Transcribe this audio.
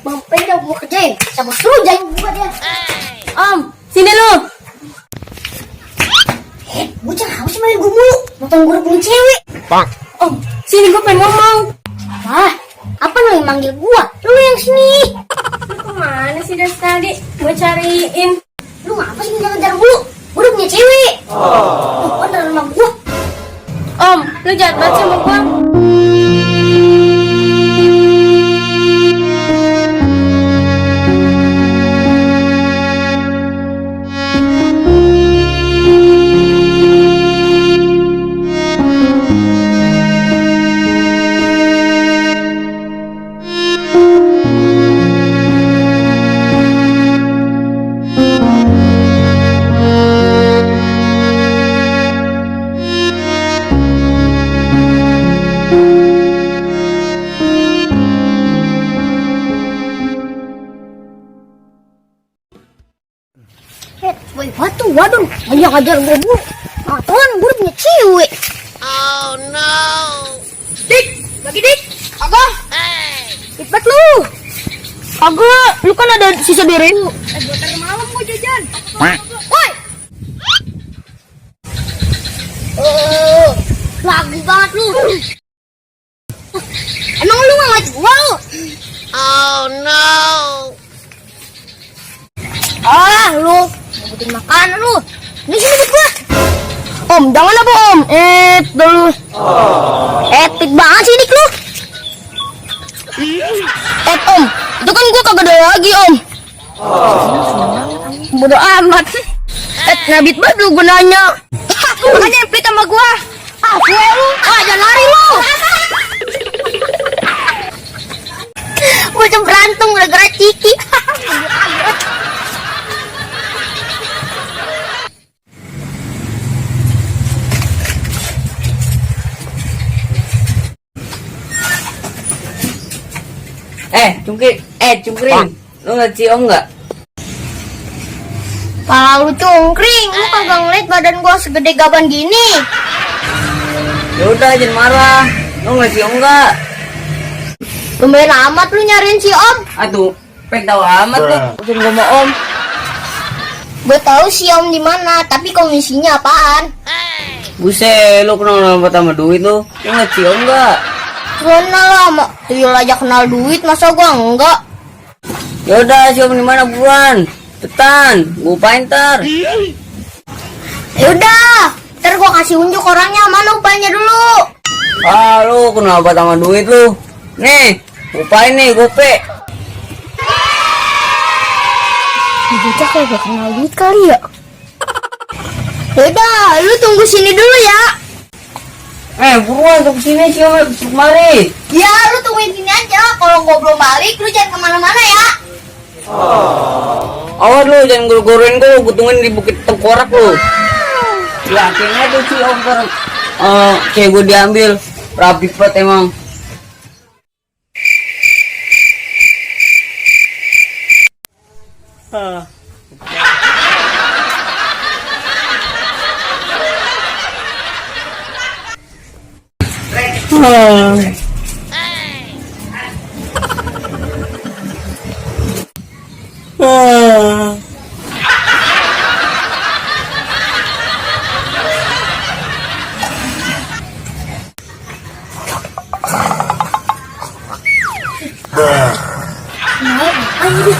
Bang Pen udah gua kerjain. Sama suruh jangan buat dia. Om, sini lu. Bocah haus main gue mulu. Nonton gue punya cewek. Om, sini gue pengen ngomong. Ah, apa lu yang manggil gua? Lu yang sini. Lu kemana sih dari tadi? Gue cariin. Lu ngapa sih ngejar mulu? Gua udah punya cewek. Lu kan dari rumah gua. Om, lu jahat banget sama gue. Woi, batu, waduh, banyak ajar gua mulu. Ah, Tuhan, gua udah punya cewek. Oh no! Dik, lagi dik. Agak. Hey! Cepet lu. Agak, lu kan ada sisa birin. Buat malam gua jajan. Woi. Lagu banget lu. Emang lu nggak ngeliat gua lu? Oh no! Ah, lu ngebutin makanan lu. Ini sini buat gua. Om, jangan apa om. Dulu. Epic banget sih dik lu. Om, itu kan gue kagak ada lagi om. Bodo amat. Nabit banget lu gue nanya. Makanya yang pelit sama gue. Ah, gue lu. Ah, jangan lari lu. Gua cuma berantem gara-gara Ciki. Cungkring, lu ngeliat si Om nggak? Kalau lu cungkring, lu kagak ngeliat badan gua segede gaban gini. Yaudah jangan marah, lu ngeliat si Om nggak? Lumayan amat lu nyariin si Om. Aduh, pek tahu amat lu, usun gua sama Om. Gue tahu si Om di mana, tapi komisinya apaan? Buset, lu kenal sama duit lu ngeliat si Om nggak? Kenal lah, tuyul aja kenal duit, masa gua enggak? Yaudah si Om di mana buruan? Cepetan, gua upain ntar. Yaudah, ntar gua kasih unjuk orangnya, mana upahnya dulu? Ah, lu kenal sama duit lu? Nih, upain nih, gope. Bocah kayak gak kenal duit kali ya? Yaudah, lu tunggu sini dulu ya. Buruan tuh kesini si Om, mari. Ya, lu tungguin sini aja. Kalau gua belum balik, lu jangan kemana-mana ya. Awas lu, jangan gor-gorin gua tungguin di Bukit Tengkorak lu. Yakin aja si Om kan, kayak gua diambil, rapi banget emang. Ayo,